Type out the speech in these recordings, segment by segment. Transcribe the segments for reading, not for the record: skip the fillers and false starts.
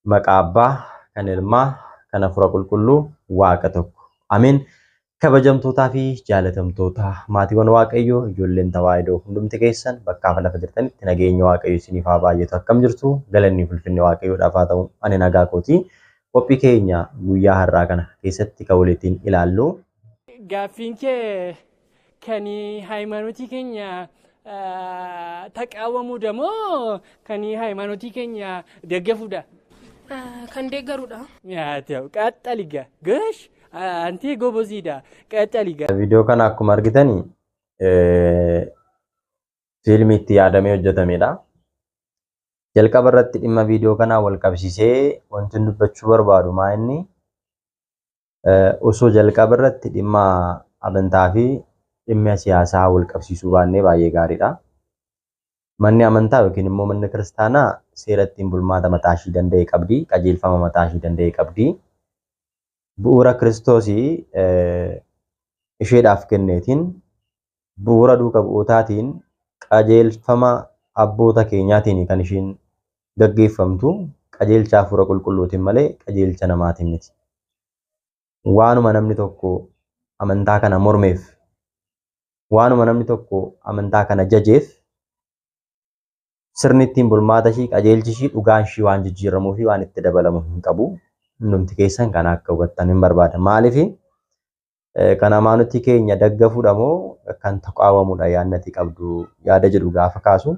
Maqaa Abbaa, kan Ilmaa, kan Hafuura Qulqulluu, Waaqa tokko. Ameen. Kabajamtootaa fi jaalatamtoota maatiiwwan Waaqayyoo, ijoolleen Tawaahidoo hundumti keessan bakkaa fi lafa jirtanitti nageenya Waaqayyo isiniif haa baay'atu. Akkam jirtu? Galanni ulfinni Waaqayyoodhaaf haa ta'u. Ani nagaa kooti. Qophii keenya guyyaa har'aa kana keessatti kan waliin ilaallu. Gaaffiin kee kan haayimanotii keenya taqaawwamuudha moo kan haayimanotii keenya deeggafuudha? Kan deeggaruudha. Yaa ta'u qaxxaliga gosh anti goboziidha qaxxaliga. Viidiyoo kana akkuma argitani fiilmii itti yaadamee hojjetamedha. Jalqaba irratti dhimma viidiyoo kanaa wal qabsiisee wanti dubbachuu barbaadu maa inni osoo jalqaba irratti dhimma amantaa fi dhimma siyaasaa wal qabsiisuu baannee baay'ee gaariidha. Manni amantaa yookiin immoo manni kiristaanaa seera ittiin bulmaata mataa ishii danda'e qabdi. Qajeelfama mataa ishii danda'e qabdi. Bu'uura Kiristoosii isheedhaaf kenneetiin, bu'uura duuka bu'ootaatiin, qajeelfama abboota keenyaatiin kan ishiin gaggeeffamtu, qajeelcha hafuura qulqulluutiin malee qajeelcha namaatiin miti. Waanuma namni tokko amantaa kana mormeef, waanuma namni tokko amantaa kana jajeef, sirni ittiin bulmaata ishii, qajeelchi ishii, dhugaan ishii waan jijjiiramuu fi waan itti dabalamu hin qabu. Hundumti keessan kana akka hubattan hin barbaada. Maaliif kan amaanutti keenya daggafuudha moo kan taqaawwamuudha yaadnati qabdu yaada jedhu gaafa kaasu,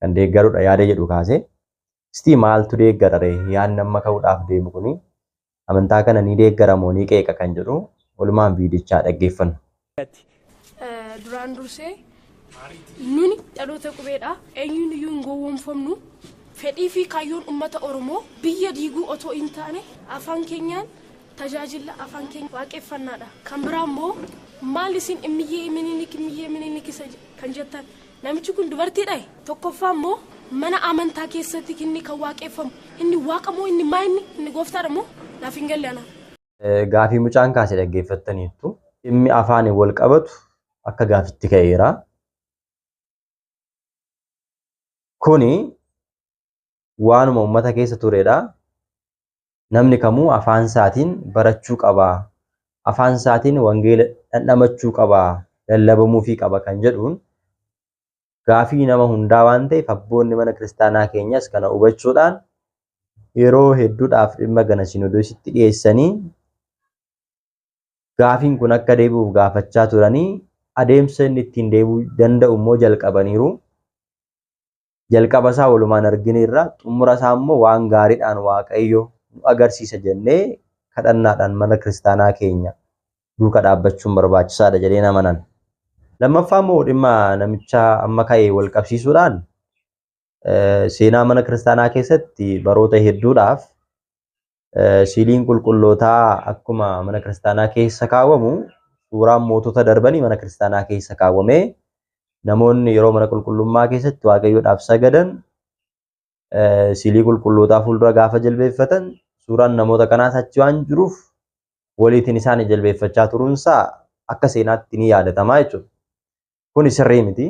kan deeggaruudha yaada jedhu kaase. Istii maaltu deeggara ree? Yaadni amma ka'uudhaaf deemu kuni amantaa kana ni deeggara moo ni qeeqa kan jedhu walumaan viidiyichaa dhaggeeffannu. Duraan dursee nuni dhaloota qubeedha. Eenyuun iyyuu hin gowwoomfamnu. Fedhii fi kaayyoon uummata Oromoo biyya diiguu otoo hin taane afaan keenyaan tajaajila, afaan keenya waaqeffannaadha. Kan biraa immoo maal isin Immiyyee Minilik, Immiyyee Minilik isa kan jettan, namichi kun dubartiidha. Tokkoffaa immoo mana amantaa keessatti inni kan waaqeffamu inni waaqa moo inni maa inni gooftaadha moo naaf hin galle anaaf. Gaafii mucaan kaase dhaggeeffattaniittu. Dhimmi afaaniin wal qabatu akka gaafitti ka'eera. Kuni waanuma uummata keessa turedha. Namni kamuu afaan isaatiin barachuu qaba. Afaan isaatiin wangeela dhandhamachuu qaba. Lallabamuufii qaba kan jedhuun gaafii nama hundaa waan ta'eef, abboonni mana kiristaanaa keenyas kana hubachuudhaan yeroo hedduudhaaf dhimma kana sinodoositti dhiyeessanii gaafiin kun akka deebi'uuf gaafachaa turanii, adeemsa inni ittiin deebi'uu danda'u immoo jalqabaniiru. Jalqaba isaa walumaan argineerra, xumura isaa immoo waan gaariidhaan Waaqayyo nu agarsiisa jennee kadhannaadhaan mana kiristaanaa keenya duuka dhaabbachuun barbaachisaadha jedheen amanan. Lammaffaa immoo dhimma namicha amma ka'e wal qabsiisuudhaan, seenaa mana kiristaanaa keessatti baroota hedduudhaaf siiliin qulqullootaa akkuma mana kiristaanaa keessa kaawwamu, suuraan mootota darbanii mana kiristaanaa keessa kaawwamee, namoonni yeroo mana qulqullummaa keessatti Waaqayyoodhaaf sagadan siilii qulqullootaa fuuldura gaafa jilbeeffatan, suuraan namoota kanaas achi waan jiruuf waliitiin isaan jilbeeffachaa turuunsaa akka seenaatti ni yaadatamaa jechuudha. Kuni sirrii miti.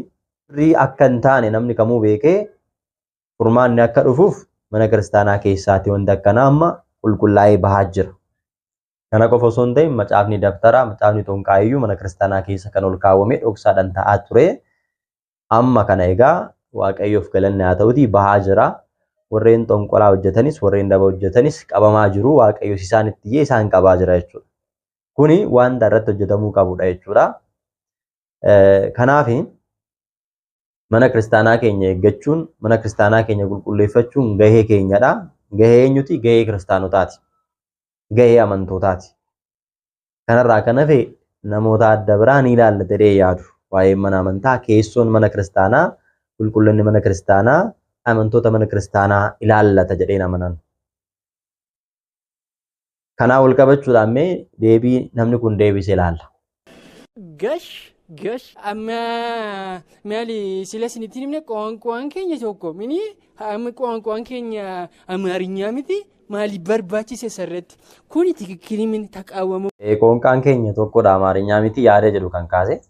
Sirrii akka hin taane namni kamuu beekee furmaanni akka dhufuuf mana kiristaanaa keessaati wanti akkanaa amma qulqullaa'ee bahaa jira. Kana qofa osoo hin ta'in macaafni dabtaraa, macaafni tonqaayiyyuu mana kiristaanaa keessa kan ol kaawwamee dhoksaadhaan ta'aa ture. Amma kana egaa Waaqayyoof galanni haa ta'utii bahaa jira. Warreen xonqolaa hojjetanis, warreen daba hojjetanis qabamaa jiru. Waaqayyos isaan itti iyyee isaan qabaa jira jechuudha. Kuni wanta irratti hojjetamuu qabudha jechuudha. Kanaaf mana kiristaanaa keenya eeggachuun, mana kiristaanaa keenya qulqulleeffachuun gahee keenyadha. Gahee eenyuti? Gahee kiristaanotaati. Gahee amantootaati. Kanarraa kan hafe namoota adda biraa ni ilaalla jedhee yaadu. Waa'een mana amantaa, keessoon mana kiristaanaa, qulqullinni mana kiristaanaa amantoota mana kiristaanaa ilaallata jedheen amanan. Kanaa wal qabachuudhaan mee deebii namni kun deebise ilaalla. Gash gash, amma maali sila isinitti himne, qoonqoon keenya tokko mini, amma qoonqoon keenya Amaarinyaa miti, maali barbaachise sarratti kuni tikikkilii mini taqaawwamu. Qoonqaan keenya tokkodha, Amaarinyaa miti yaada jedhu kan kaase.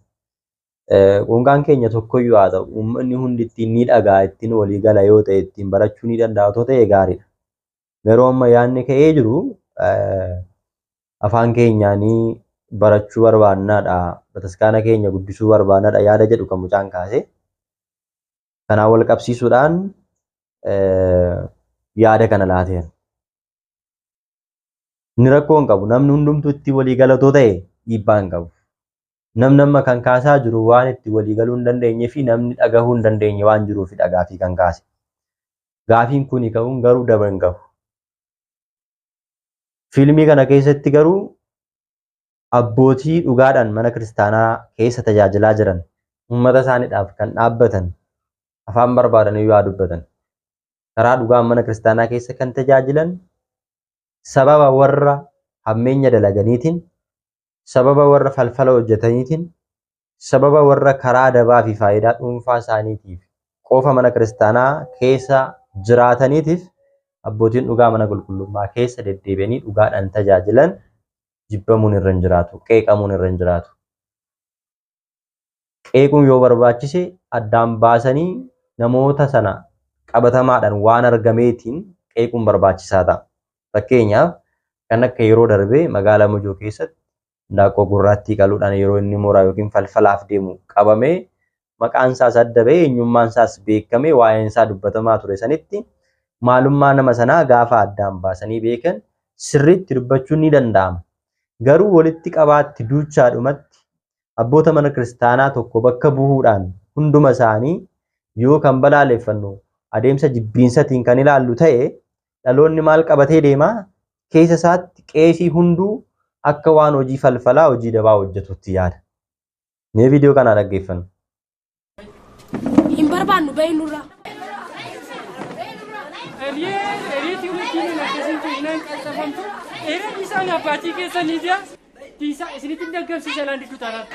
Qoonqaan keenya tokkoyyuu haa ta'u, uummanni hundi ittiin ni dhagaa, ittiin walii gala yoo ta'e, ittiin barachuu ni danda'a otoo ta'e gaariidha. Garuu amma yaadni ka'ee jiru afaan keenyaanii barachuu barbaannaadha. Bataskaana keenya guddisuu barbaannaadha yaada jedhu kan mucaan kaase. Kanaan wal qabsiisuudhaan yaada kana laateera. Inni rakkoo hin qabu. Namni hundumtuu itti walii galatoo ta'e dhiibbaa hin qabu. Namni amma kan kaasaa jiru waan itti walii galuu hin dandeenyee fi namni dhagahuu hin dandeenye waan jiruufidha gaafii kan kaase. Gaafiin kuni ka'uun garuu daba hin qabu. Fiilmii kana keessatti garuu abbootii dhugaadhaan mana kiristaanaa keessa tajaajilaa jiran uummata isaaniidhaaf kan dhaabbatan afaan barbaadan iyyuu haa dubbatan. Karaa dhugaan mana kiristaanaa keessa kan tajaajilan sababa warra hammeenya dalaganiitiin, sababa warra falfala hojjetaniitiin, sababa warra karaa dabaa fi faayidaa dhuunfaa isaaniitiif qofa mana kiristaanaa keessa jiraataniitiif abbootiin dhugaa mana qulqullummaa keessa deddeebi'anii dhugaadhaan tajaajilan jibbamuun irra hin jiraatu, qeeqamuun irra hin jiraatu. Qeequun yoo barbaachise addaan baasanii namoota sana qabatamaadhaan waan argameetiin qeequun barbaachisaa ta'a. Fakkeenyaaf kan akka yeroo darbee magaalaa Mojoo keessatti Indaaqqoo gurraattii qaluudhaan yeroo inni mooraa yookiin falfalaaf deemu qabamee maqaan isaas adda ba'ee eenyummaan isaas beekamee waa'een isaa dubbatamaa ture sanitti maalummaa nama sanaa gaafa addaan baasanii beekan sirriitti dubbachuun ni danda'ama. Garuu walitti qabaatti duuchaadhumatti abboota mana kiristaanaa tokko bakka bu'uudhaan hunduma isaanii yoo kan balaaleffannu adeemsa jibbiinsatiin kan ilaallu ta'e dhaloonni maal qabatee deema? Keessa isaatti qeesii hunduu akka waan hojii falfalaa hojii dabaa hojjetutti yaada. Mee viidiyoo kanaa dhaggeeffannu. Hin barbaannu bahi nurraa. Eereen isaan abbaatii keessanii jira. Tiisaa isinitti hin daggamsiisa laan diddu taanaan.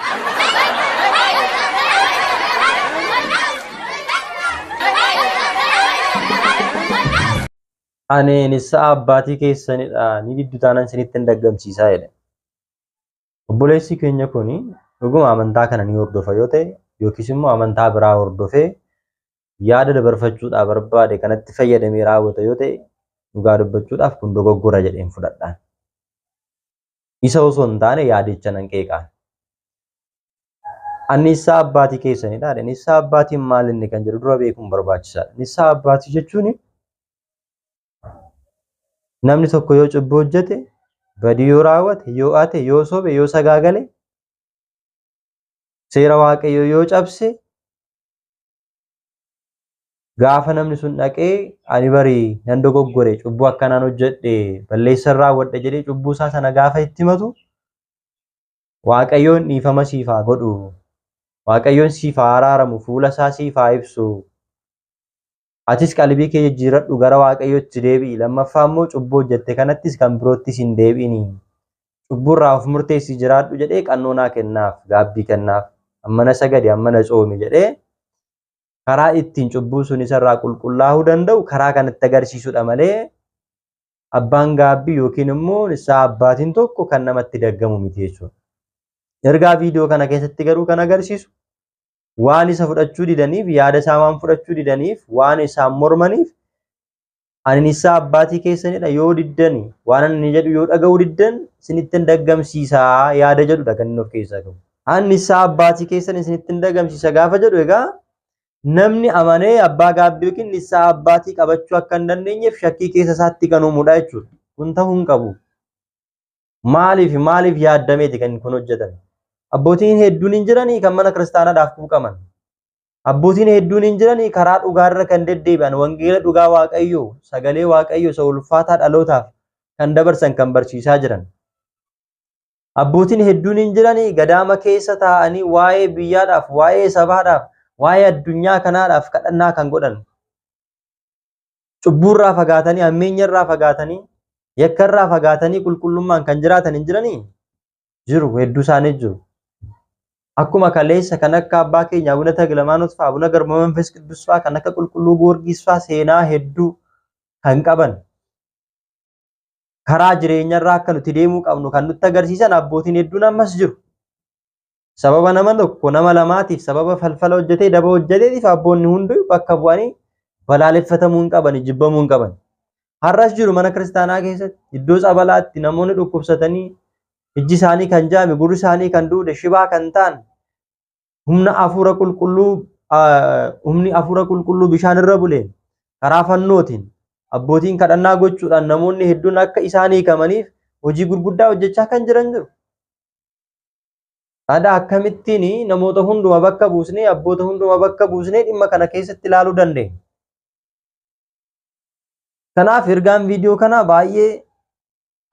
Ani nissaa abbaatii keessanidha ni diddu taanaan isinitti hin daggamsiisaa jedhe. Obboleessi keenya kun dhuguma amantaa kana ni hordofa yoo ta'e yookiis immoo amantaa biraa hordofee yaada dabarfachuudhaa barbaade kanatti fayyadamee raawwata yoo ta'e dhugaa dubbachuudhaaf kun dogoggora jedheen fudhadhaan. Isa osoo hin taane yaadicha nan qeeqaan. Ani nissaa abbaatii keessanidha. Nissaa abbaatiin maal inni kan jedhu dura beekuun barbaachisaadha. Nissaa abbaatii jechuun namni tokko yoo cubbuu hojjete, badii yoo raawwate, yoo ate, yoo sobe, yoo sagaagale, seera Waaqayyoo yoo cabse, gaafa namni sun dhaqee ani bari nan dogoggore, cubbuu akkanaan hojjedhe, balleessan raawwadhe jedhee cubbuu isaa sana gaafa itti himatu, Waaqayyoon dhiifama siif haa godhu, Waaqayyoon siif haa araaramu, fuula isaa siif haa ibsu. Atis qalbii kee jijjiirradhu gara Waaqayyootti deebi'i. Lammaffaa immoo cubbuu hojjette kanattis kan biroottis hin deebi'ini. Cubbuu irraa of murteessi jiraadhu jedhee qannoonaa kennaaf, gaabbii kennaaf. Ammana sagadi, ammana tsoomi jedhee karaa ittiin cubbuu sun isarraa qulqullaa'uu danda'u karaa kanatti agarsiisudha malee abbaan gaabbii yookiin immoo isaa abbaatiin tokko kan namatti daggamu miti jechuudha. Ergaa viidiyoo kana keessatti garuu kan agarsiisu waan isa fudhachuu didaniif, yaada isaa waan fudhachuu didaniif, waan isaan mormaniif ani nissaa abbaatii keessanidha yoo diddani waan ani jedhu yoo dhaga'uu diddan isinittin daggamsiisaa yaada jedhudha kan inni of keessaa qabu. Ani nissaa abbaatii keessan isinittin daggamsiisa gaafa jedhu egaa namni amanee abbaa gaabbii yookiin nissaa abbaatii qabachuu akka hin dandeenyeef shakkii keessa isaatti kan uumudha jechuudha. Kun ta'uu hin qabu. Maaliif maaliif yaaddameeti kan kun hojjetame? Abbootiin hedduun hin jiranii kan mana kiristaanaadhaaf quuqaman. Abbootiin hedduun hin jiranii karaa dhugaarra kan deddeebi'an wangeela dhugaa Waaqayyoo sagalee Waaqayyoo isa ulfaataa dhalootaaf kan dabarsan kan barsiisaa jiran. Abbootiin hedduun hin jiranii gadaama keessa taa'anii waa'ee biyyaadhaaf, waa'ee sabaadhaaf, waa'ee addunyaa kanaadhaaf kadhannaa kan godhan. Cubbuurraa fagaatanii, hammeenyarraa fagaatanii, yakkarraa fagaatanii qulqullummaan kan jiraatan hin jiranii? Jiru, hedduu isaanii jiru. Akkuma kaleessa kan akka abbaa keenya Abuna Taklamaanot fa'aa, Abuna Garba Manfas Qiddus fa'aa, kan akka Qulqulluu Goorgis fa'aa seenaa hedduu kan qaban. Karaa jireenyarraa akka nuti deemuu qabnu kan nutti agarsiisan abbootiin hedduun ammas jiru. Sababa nama tokko nama lamaatiif sababa falfala hojjetee daba hojjeteetiif abboonni hundi bakka bu'anii balaaleffatamuu hin qabani, jibbamuu hin qaban. Har'as jiru mana kiristaanaa keessatti iddoo tsabalaatti namoonni dhukkubsatanii ijji isaanii kan jaame, gurri isaanii kan duude, shibaa kan ta'an humna hafuura qulqulluu humni hafuura qulqulluu bishaan irra buleen karaa fannootiin abbootiin kadhannaa gochuudhaan namoonni hedduun akka isaan hiikamaniif hojii gurguddaa hojjechaa kan jiran jiru. Aadaa akkamittiin namoota hunduma bakka buusnee abboota hunduma bakka buusnee dhimma kana keessatti ilaaluu dandeenya? Kanaaf ergaan viidiyoo kanaa baay'ee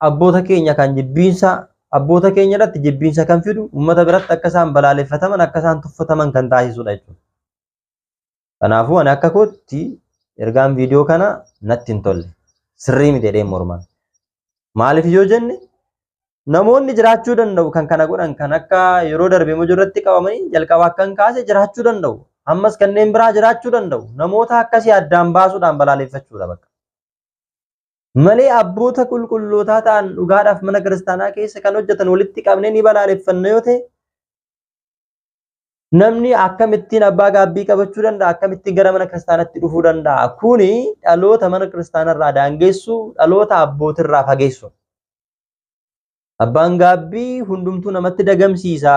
abboota keenya kan jibbiinsa abboota keenya irratti jibbiinsa kan fidu uummata biratti akka isaan balaaleffataman akka isaan tuffataman kan taasisudha jechuudha. Kanaafuu ani akka kootti ergaan viidiyoo kana natti hin tolle. Sirrii miti jedheen morman. Maaliif yoo jenne namoonni jiraachuu danda'u kan kana godhan kan akka yeroo darbe mojo irratti qabamanii jalqaba akkan kaase jiraachuu danda'u. Ammas kanneen biraa jiraachuu danda'u. Namoota akkasii addaan baasuudhaan balaaleffachuudha bakka. Malee abboota qulqullootaa ta'an dhugaadhaaf mana kiristaanaa keessa kan hojjetan walitti qabnee ni balaaleffanna yoo ta'e namni akkamittiin abbaa gaabbii qabachuu danda'a? Akkamittiin gara mana kiristaanaatti dhufuu danda'a? Kuni dhaloota mana kiristaanarraa daangessu, dhaloota abbootirraa fageessu. Abbaan gaabbii hundumtuu namatti dagamsiisa.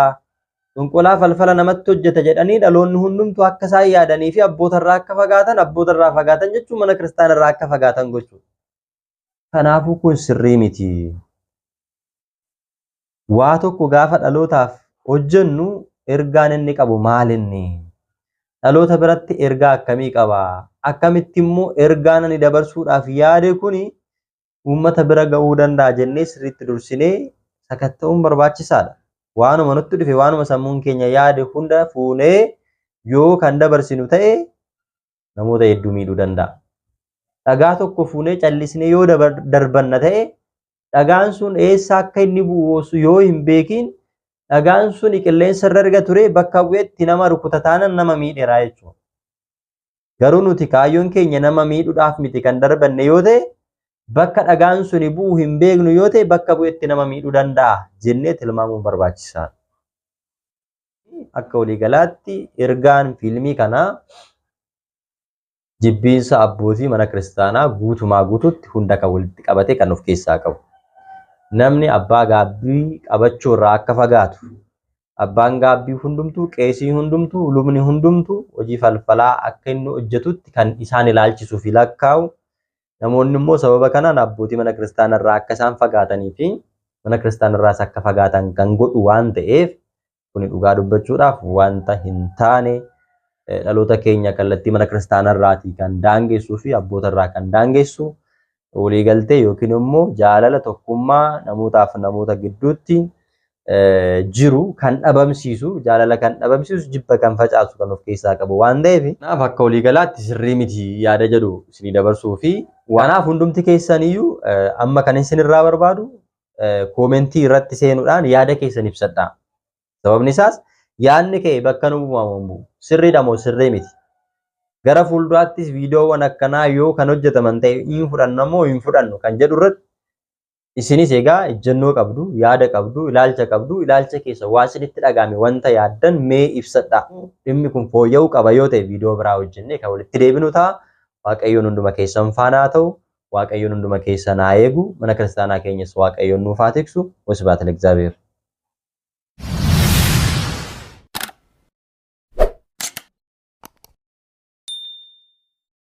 Xonqolaa falfala namatti hojjeta jedhanii dhaloonni hundumtuu akka isaan yaadanii fi abbootarraa akka fagaatan, abbootarraa fagaatan jechuun mana kiristaanarraa akka fagaatan gochuudha. Kanaafuu kun sirrii miti. Waa tokko gaafa dhalootaaf hojjennu ergaan inni qabu maalinni? Dhaloota biratti ergaa akkamii qaba? Akkamitti immoo ergaan ani dabarsuudhaaf yaade kuni uummata bira ga'uu danda'a jennee sirriitti dursinee sakatta'uun barbaachisaadha. Waanuma nutti dhufe waanuma sammuun keenya yaade hunda fuunee yoo kan dabarsinu ta'e namoota hedduu miidhuu danda'a. Dhagaa tokko fuunee callisnee yoo darbanna ta'e dhagaan sun eessa akka inni bu'u yoo hin beekin dhagaan sun qilleensa irra erga ture bakka bu'etti nama rukuta taanaan nama miidheera jechuudha. Garuu nuti kaayyoon keenya nama miidhuudhaaf miti kan darbanne yoo ta'e bakka dhagaan suni bu'u hin beeknu yoo ta'e bakka bu'etti nama miidhuu danda'a jennee tilmaamuun barbaachisaadha. Akka waliigalaatti ergaan fiilmii kanaa jibbiinsa abbootii mana kiristaanaa guutumaa guututti hunda kan walitti qabate kan of keessaa qabu. Namni abbaa gaabbii qabachuu irraa akka fagaatu, abbaan gaabbii hundumtuu, qeesii hundumtuu, lubni hundumtuu hojii falfalaa akka inni hojjetutti kan isaan ilaalchisuu fi lakkaa'u. Namoonni immoo sababa kanaan abbootii mana kiristaanaa irraa akka isaan fagaatanii fi mana kiristaanaa irraas akka fagaatan kan godhu waan ta'eef kuni dhugaa dubbachuudhaaf wanta hin taane dhaloota keenya kallattii mana kiristaanaa irraatii kan daangessuu fi abboota irraa kan daangessu waliigaltee yookiin immoo jaalala tokkummaa namootaaf namoota gidduutti jiru kan dhabamsiisu jaalala kan dhabamsiisu jibba kan facaasu kan of keessaa qabu waan ta'eef kanaaf akka waliigalaatti sirrii miti yaada jedhu isinii dabarsuu fi kanaaf hundumti keessaniyyuu amma kan isinirraa barbaadu koomentii irratti seenuudhaan yaada keessan ibsadhaa. Sababni isaas yaadni kee bakka nu bu'amu sirriidha moo sirrii miti. Gara fuulduraattis viidiyoowwan akkanaa yoo kan hojjetaman ta'e hin fudhanna moo hin fudhannu kan jedhu irratti isinis egaa ejjennoo qabdu, yaada qabdu, ilaalcha qabdu, ilaalcha keessa waan isinitti dhaga'ame wanta yaaddan mee ibsadhaa. Dhimmi kun fooyya'uu qaba yoo ta'e viidiyoo biraa hojjennee kan walitti deebinu ta'a. Waaqayyoon hunduma keessan faana haa ta'u. Waaqayyoon hunduma keessan haa eegu. Mana kiristaanaa keenyas Waaqayyoon nuuf haa tiksu. Wasbaat ለእግዚአብሔር.